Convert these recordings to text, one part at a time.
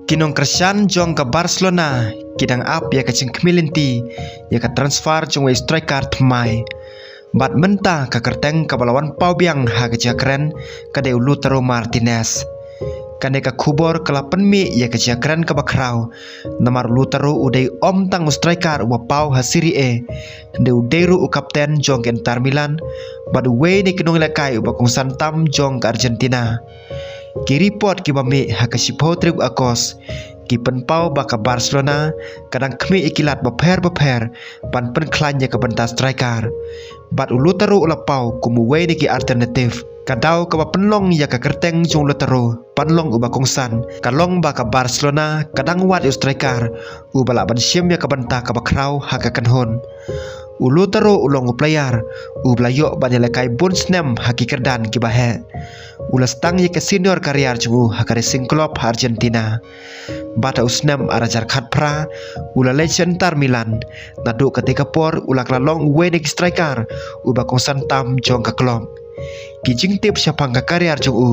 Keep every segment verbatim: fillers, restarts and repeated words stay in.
Ki nongkyrshan jong ka Barcelona ki dang ap ïa ka jingkhmih lynti ïa ka transfer jong u striker thymmai. Bad mynta ka kyrteng kaba la wan paw biang ha ka jingkren ka dei u Lautaro Martinez. Kane ka khubor ka la pynmih ïa ka jingkren kaba khraw, namar u Lautaro u dei ym tang u striker uba paw ha Serie A, hynrei u dei ruh u kapten jong ka Inter Milan bad uwei na ki nongïalehkai uba kongsan tam jong ka Argentina. Ki report kiba mih ha ka shiphew tarik August ki pynpaw ba ka Barcelona ka dang khmih ïa ki lad bapher bapher ban pynkhlaiñ ïa ka bynta striker. Bad u Lautaro u la paw kum uwei na ki alternative. Ka daw kaba pynlong ïa ka kyrteng jong u Lautaro ban long uba kongsan ka long ba ka Barcelona ka dang wad ïa u striker uba lah ban shim ïa ka bynta kaba khraw ha ka kynhun. U Lautaro u long u player uba la ïoh ban ïalehkai bun snem ha ki kyrdan kiba heh. U la sdang ïa ka senior career jong u ha ka Racing Club ha Argentina. Bad ha u snem ar hajar khatphra u la leit sha Inter Milan. Naduh katei ka por u la kylla long uwei na ki striker uba kongsan tam jong ka club. Ki jingtip shaphang ka career jong u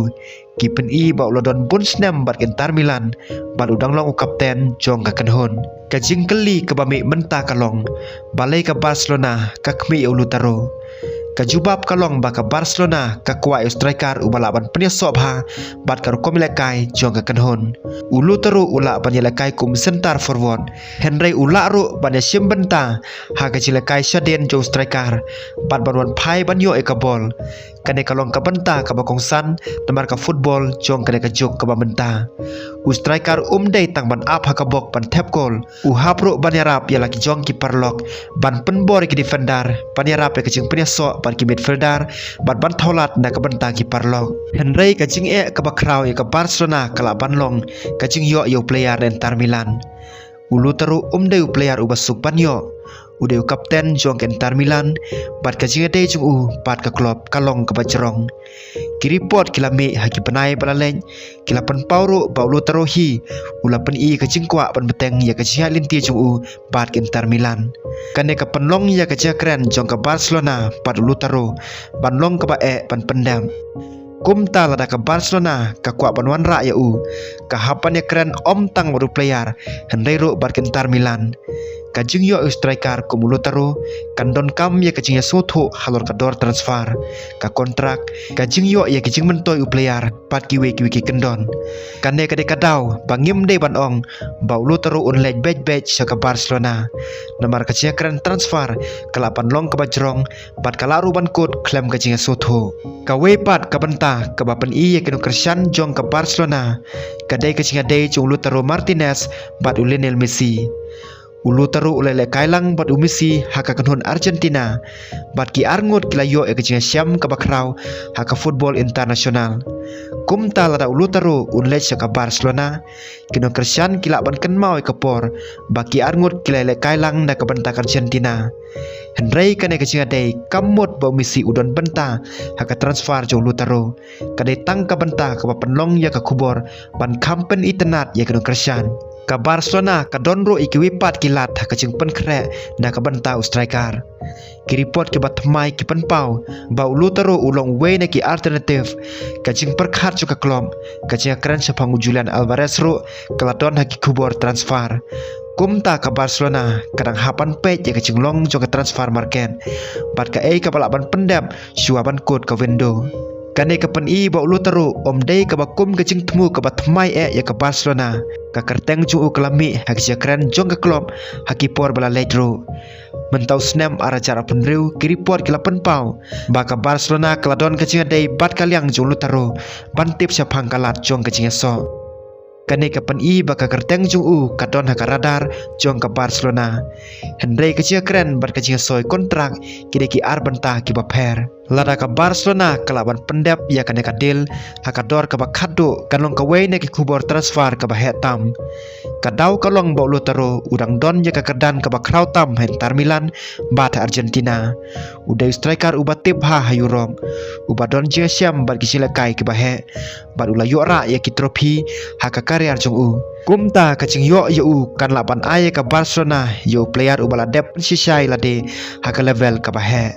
ki pyni ba u la don bun snem bad ka Inter Milan bad u dang long u kapten jong ka kynhun. Ka jingkylli kaba mih mynta ka long, balei ka Barcelona ka khmih ïa u Lautaro? Ka jubab ka long ba ka Barcelona ka kwah ïa u striker uba lah ban pynïasoh bha bad ka rukom ïalehkai jong ka kynhun. U Lautaro u lah ban ïalehkai kum center forward, hynrei u lah ruh ban ïashim bynta ha ka jingïalehkai shadien jong u striker bad ban wan phai ban ïoh ïa ka bol. Kane ka long ka bynta kaba kongsan namar ka football jong kane ka juk kaba mynta. U striker um dei tang ban ap ha ka bok ban thep gol, u hap ruh ban ïarap ïa la ki jong ki paralok ban pynbor ïa ki defender, ban ïarap ïa ka jingpynïasoh bad ki midfielder bad ban thawlad na ka bynta ki paralok. Hynrei ka jingeh kaba khraw ïa ka Barcelona ka lah ban long ka jingïoh ïa u player na Inter Milan. U Lautaro um dei u player uba suk ban ïoh. U dei u kapten jong ka Inter Milan bad ka jingïadei jong u bad ka club ka long kaba jrong. Ki report ki la mih ha ki bnai ba la leit ki la pynpaw ruh ba u Lautaro hi u la pyni ka jingkwah ban bteng ïa ka jingïaid lynti jong u bad ka Inter Milan. Kane ka pynlong ïa ka jingkren jong ka Barcelona bad u Lautaro ban long kaba eh ban pyndep. Kumta lada ka Barcelona ka kwah ban wanrah ïa u, ka hap ban ïakren ym tang bad u player hynrei ruh bad ka Inter Milan. Ka jingïoh ïa u striker kum u Lautaro kan donkam ïa ka jingïasngewthuh halor ka dor transfer, ka kontrak, ka jingïoh ïa ka jingmyntoi u player bad kiwei kiwei ki kyndon. Kane ka dei ka daw ba ngim dei ban ong ba u Lautaro un leit beit beit sha ka Barcelona, namar ka jingïakren transfer ka lah ban long kaba jrong bad ka lah ruh ban kut khlem ka jingïasngewthuh. Kawei pat ka bynta kaba pyni ïa ki nongkyrshan jong ka Barcelona ka dei ka jingïadei jong u Lautaro Martinez bad u Lionel Messi. U Lautaro u la ïalehkai lang bad u Messi ha ka kynhun Argentina bad ki arngut ki la ïoh ïa ka jingïashem kaba khraw ha ka football international. Kumta lada u Lautaro un leit sha ka Barcelona, ki nongkyrshan ki lah ban kynmaw ïa ka por ba ki arngut ki la ïalehkai lang na ka bynta ka Argentina. Hynrei kane ka jingïadei kam mut ba u Messi u don bynta ha ka transfer jong u Lautaro. Ka dei tang ka bynta kaba pynlong ïa ka khubor ban kham pynitynnad ïa ki nongkyrshan. Ka Barcelona ka don ruh ïa kiwei pat ki lad ha ka jingpynkhreh na ka bynta u striker. Ki report kiba thymmai ki pynpaw ba u Lautaro u long uwei na ki alternative. Ka jingpyrkhat jong ka club, ka jingïakren shaphang u Julian Alvarez ruh ka la don ha ki khubor transfer. Kumta ka Barcelona ka dang hap ban peit ïa ka jinglong jong ka transfer market bad kaei kaba lah ban pyndep shuwa ban kut ka window. Kane ka pyni ba u Lautaro um dei kaba kum ka jingthmu kaba thymmai eh ïa ka Barcelona. Ka kyrteng jong u ka la mih ha ka jingïakren jong ka club ha ki por ba la leit ruh. Mynta u snem ar hajar arphew hynriew ki report ki la pynpaw ba ka Barcelona ka la don ka jingïadei bad ka liang jong u Lautaro ban tip shaphang ka lad jong ka jingïasoh. Kane ka pyni ba ka kyrteng jong u ka don ha ka radar jong ka Barcelona. Hynrei ka jingïakren bad ka jingïasoh kontrak ki dei ki ar bynta kiba pher. Lada ka Barcelona ka lah ban pyndep ïa kane ka deal ha ka dor kaba khatduh, kan long kawei na ki khubor transfer kaba heh tam. Ka daw ka long ba u Lautaro u dang don ïa ka kyrdan kaba khraw tam ha Inter Milan bad ha Argentina. U dei u striker uba tip bha ha Europe, uba don jingïashem bad ki jingïalehkai kiba heh bad u la ïoh rah ïa ki trophy ha ka career jong u. Kumta ka jingïoh ïa u kan lah ban ai ïa ka Barcelona ïa u player uba la dep pynshisha ïa lade ha ka level kaba heh.